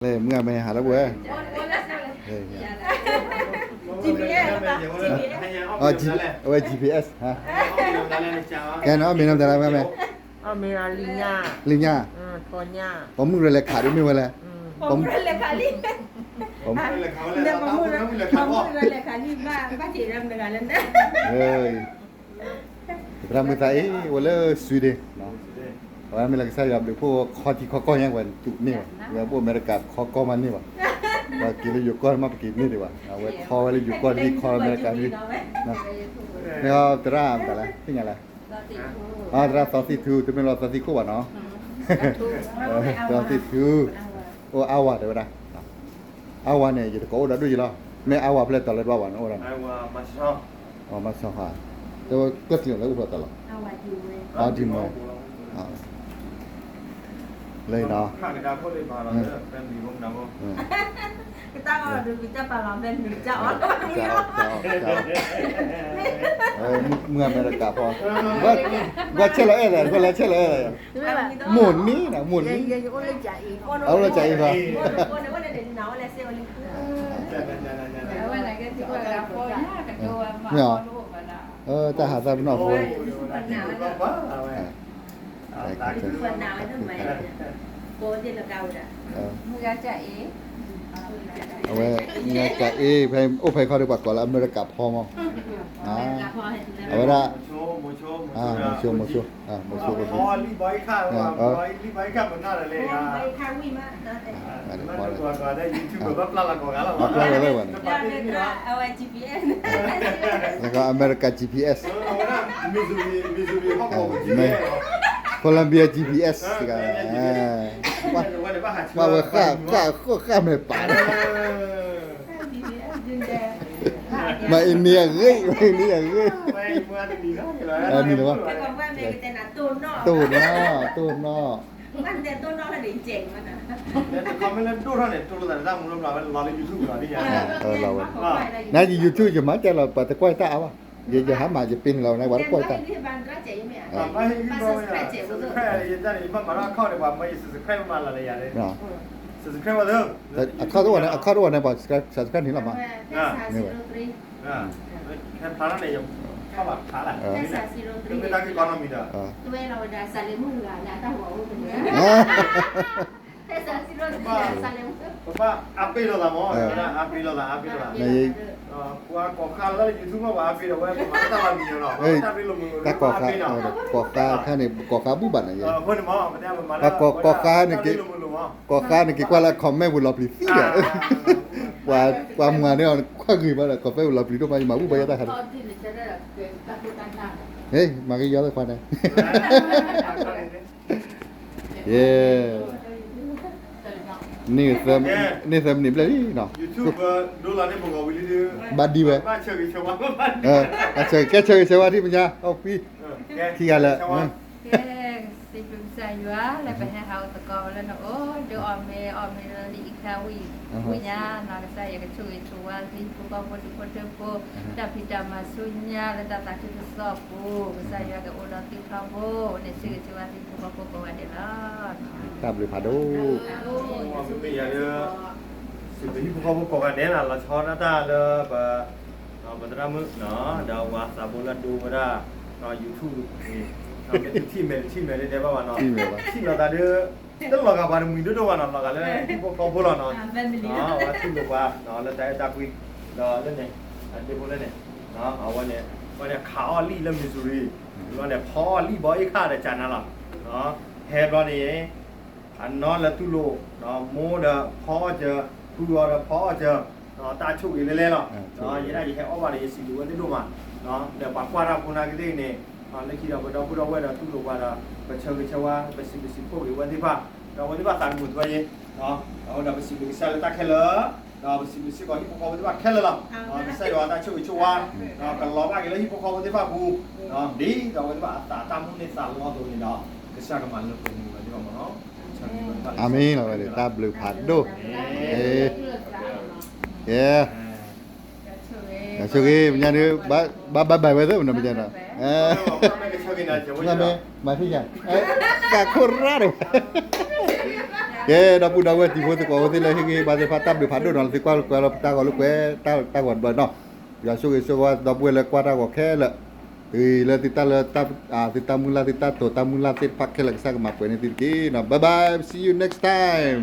လဲၤမုၢ်ဂၤမ့ၢ်ဟးလၢပှဲၤ, GPS အဝဲ GPS ဟါ, ကဲနီၤ မ့ၢ်နီၤတၢ်လၢမ့ၢ်, လံာ်ညါ, ပှၤမုၣ်ရဲလဲၤခးဒ်မ့ၢ်ဝဲလဲၣ်, ပှၤမုၣ်ရဲလဲၤခးလံ, ပှၤမုၣ်ရဲလဲၤခးလံဘၣ်, ဘၣ်တ့ၢ်ဒီးမတၤဂၤလဲၣ်န့ၣ် သရၣ်မုၢ်သးအ့ၣ် ဝဲလၢ Sweden နီၤ, အဝဲမ့ၢ်လၢကစၢ်ယွၤဘျုးဖှိၣ်ခီထံခီကီၢ်ညါ ဝဲတူၢ်န့ၢ်ဘၣ်, ဝဲပအိၣ်အမဲရကၤခီကီၢ်မးန့ၢ်ဘၣ်, ပှၤက့ၤလၢယိၤကီၢ်မးပက့ၤန့ၢ်ဒံးဘၣ်, အဝဲခီဝဲလၢယိၤကီၢ်လံ ခီလၢအမဲရကၤလံ, မ့ၢ်သရၣ်မတၤလဲၣ် သ့ၣ်ညါလဲၣ်, သရၣ်သီသံၣ်ထူ တမ့ၢ်လီၤသီသံၣ်ခိၣ်ဘၣ်နီၤ, သီသံၣ်ထူ, အိၣ်အါဝၤတဲဝဲဒၣ် အါဝၤန့ၣ် ယတကိးအိၣ်ဒီးဒိၣ်ယံၤလီၤ, မ့ၢ်အါဝၤဖျဲၣ်တီၤလၢတဘၣ်ဝဲန့ၣ်အိၣ်ဒီး, မၤဆီဃါ, တဲဝဲကျဲကျိၤလၢအိၣ်ဖျဲၣ်တီၤလီၤ, အဒံမွဲ, လၢနီၤ, မုၢ်အမဲရကၤဖီ, ဘၣ်ဆဲးလီၤအဲၣ်လဲၣ် ကွၢ်လၢဆဲးလီၤအဲၣ်လဲၣ်, မိၢ်နံၤနီၤ မိၢ်နံၤ, အအိၣ်လၢကၠၤအံၤဘၣ် မ့ၢ်, တၢ်ဟးသၣ်ပနီၣ်ဖိ, အဝဲ, ကၠၤအ့ ဖဲအိၣ်ဖဲခီဒီးပှၤကိးလၢအမဲရကၤဖီမး, အဝဲဒၣ်, မိၤဆိ, မိၤဆိ, မိၤဆိ, လၢအမဲရကၤ GPS, Colombia GPS တဂၤ, ပှၤဝဲဃၣ်ဃၣ်ဃၣ်ဃၣ်မဲာ်ပာ်လီၤ, မ့ၢ်အံၤန့ၣ်အဂ့ၢ်, မ့ၢ်အံၤန့ၣ်အဂ့ၢ်, နံၤလၢၤဘၣ်, တိၢ်နီၣ်, တိၢ်နီၣ်, လၢ YouTube လီၤ, န YouTube ယမၤကဲလီၤ ပှၤတကွၢ်တၢ်အါဘၣ်, ယဟးမၤယပ့ၤန့ၣ်လီၤ ပှၤတကွၢ်တၢ်အါဘၣ်, ယဟးမၤယပ့ၤန့ၣ်လီၤ, အခီၣ်တအိၣ်န့ၣ် အခီၣ်တအိၣ်န့ၣ် ပှၤ subscribe န့ၣ်လီၤမး, ဖဲဖျါထီၣ်န့ၣ် ယဖျါဘၣ်ဖျါလၢ, မ့ၢ်တၢ်ဂ့ၢ်ကီနီတမံၤဒီး, ပဘၣ်အပ့ၤလိာ်သးမး, ပှၤအပ့ၤလိာ်သးလၢ YouTube မး ပှၤအပ့ၤဒီးဝဲ ပမၤတၢ်လီၤမံၤလီၤ, တၢ်ရ့လိာ်မုာ်လိာ်, တၢ်ကိးဃါ, ကိးဃါအခါန့ၣ် ကိးဃါဘူၣ်ဘၣ်န့ၣ်, ပှၤကိးဃါန့ၣ် ကိးဃါန့ၣ် က့ၤကွၢ်လၢ comment ပူၤလီၤပျံၤသံဒီး, ပှၤမၤန့ၢ်အီၤ ကွၢ်ဂ့ၤမးဒီး comment ပူၤလီၤပျံၤဒိၣ်မး ယမၤဘူၣ်ဘၣ်ယဲတၢ်ခါန့ၣ်, ဟ့ၣ် မၤက့ၤယီၤသ့ၣ်ခွါန့ၣ် ယဲ, န့ၢ်သၢမံၤနံးဘျဲၣ်လံနီၤ, ဘၣ်ဒံဝဲ, အဆၢကဲဆၢဂ့ၤဆၢဝါဒံးမညါ, အီၣ်ကွံ, ခံဂၤလၢာ်, ကဲ, စံးဘျုးကစၢ်ယွၤ လၢပဟဲဟးအိၣ်သကိးဝဲလၢနအိၣ်, ဒုးအီၣ်မ့ၤအီၣ်မ့ၤလၢလၢအံၤခါဝံၤ, ဝံၤညါနီၤ ကစၢ်ယွၤကဆိၣ်ဂ့ၤဆိၣ်ဝါသုဟံၣ်ဖိဃီဖိဒူၣ်ဖိထၢဖိ, တၢ်ဖံးတၢ်မၤဆူညါလၢတၢ်သးခုကစီၣ်ပူၤ, ကစၢ်ယွၤကအိၣ်ဒီးသုထီဘိ, န့ၣ်ဆိၣ်ဂ့ၤဆိၣ်ဝါသုဟံၣ်ဖိဃီဖိကိးဂၤဒဲးလီၤ. တၢ်ဘျုးဖးဒိၣ်, မ့ၢ်ယၤလၢ စံးဘျုးဟံၣ်ဖိဃီဖိကိးဂၤဒဲးနီၤ, လီၤဆီဒၣ်တၢ်လၢပ ပသရၣ်မုၣ်နီၤ, ဒီးပှၤသးဘိလၢဒိဝဲဒၣ် YouTube န့ၣ်, မ့ၢ်တထံၣ်မဲာ်တထံၣ်မဲာ်ဒ်တဲဘၣ်ဘၣ်နီၤ, ထံၣ်လီၤသးဒီး တလီၤဂာ်ပှၤတမှံၤဒိၣ်ဒိၣ်ဘၣ်နီၤ, လီၤဂာ်လၢဟံၣ်ဖိဃီဖိလီၤနီၤ, ပှၤထံၣ်လိာ်ပှၤ လၢတၢ်အဲၣ်တၢ်ကွံ, ဒီးလၢန့ၣ် အဒ့ဖိလၢန့ၣ်, အဝဲန့ၣ် အဝဲန့ၣ်ခးအီၣ်လံၣ်လၢ Missouri, လီၤန့ၣ် ဖီအီၣ်လံၣ်ဘီအ့ၣ်ခါဒီးကၠးနၤလီၤ, ဟဲဘျီန့ၣ် အနီၢ်လၢသူၣ်လိာ်, မိၢ်ဒီးဖီအီၣ်စၢၤ, ပုၢ်အီၤဒီးဖီအီၣ်စၢၤ, တၢ်ဆိၣ်ဂ့ၤလဲၤလဲၤလီၤ, ယဲဒၣ်ယဟဲအီၣ်ဘၣ်ဒီးယစံးဘျုးဝဲသ့ၣ်ဒိၣ်မး, ဒီးပှၤကွၢ်တၢ်ဖိနာ်က့သ့ၣ်န့ၣ်, လၢခံဒီးပဒီပုၢ်ဒီဝဲၢ်ဒီးသူၣ်လိာ်ပှၤဒီး ပဆၢဂ့ၤဆၢဝါ ပစံးဘျုးစံးဖှိၣ်က့ၤဝဲသ့ၣ်တဖၣ်, ဒီးအဝဲသ့ၣ်တဖၣ်သးတမုာ်တဘၣ်ယဲ, အဝဲဒီးပစံးဘျုးကစၢ်လၢတၢ်ခဲလၢာ်, ဒီးပစံးဘျုးစ့ၢ်ကီးဟံၣ်ဖိဃီဖိသ့ၣ်တဖၣ်ခဲလၢာ်လီၤ, ကစၢ်ယွၤတၢ်ဆိၣ်ဂ့ၤဆိၣ်ဝါ, ဒီးကလီၤဘၣ်က့ၤလၢဟံၣ်ဖိဃီဖိသ့ၣ်တဖၣ်ပူၤ, ဒ်သိးအဝဲသ့ၣ်တဖၣ်အသးတၢ်မူန့ၢ်သးလီအသိးန့ၣ်ဒီး, ကစၢ်ကမၤလၢပှဲၤန့ၢ်ဝဲသ့ၣ်တဖၣ်မးနီၤ, အၤမ့ၣ်လီၤဝဲန့ၣ် တၢ်ဘျုးဖးဒိၣ်, ယဲ ဆိၣ်ဂ့ၤ မညါဒုး ဘၣ်ဘၣ်ဘၣ်ဝဲသ့ၣ်မနီၤ မညါနီၤ, မ့ၢ်မၤထံၣ်ညါ, သးခိၣ်ရၣ်ဒီး ကဲ ဒီပုၢ်ဒီဝဲၢ်တံၤဖိသကိးဖိသ့ၣ်လၢဟ့ၣ်ဂံၢ်ဟ့ၣ်ဘါသ့ၣ်တဖၣ် တၢ်ဘျုးဖးဒိၣ်နီၤ လၢသုကွၢ်ကွဲးလီၤပတၢ်ဂီၤလိာ်ကွဲ တၢ်ဂီၤတဘျီနီၤ. ယွၤဆိၣ်ဂ့ၤဆိၣ်ဝါဒီပုၢ်ဝဲၢ်လၢကွၢ်တၢ်ဂီၤခဲလၢာ်, တုၤလၢသုတၢ်လၢ သုတၢ်မုၢ်လၢ် သုတၢ်တိာ်တၢ်မုၢ်လၢ်သ့ၣ်တဖၣ်ခဲလၢာ် ကစၢ်ကမၤပှဲၤန့ၢ်သုတက့ၢ်နီၤ. Bye bye, see you next time.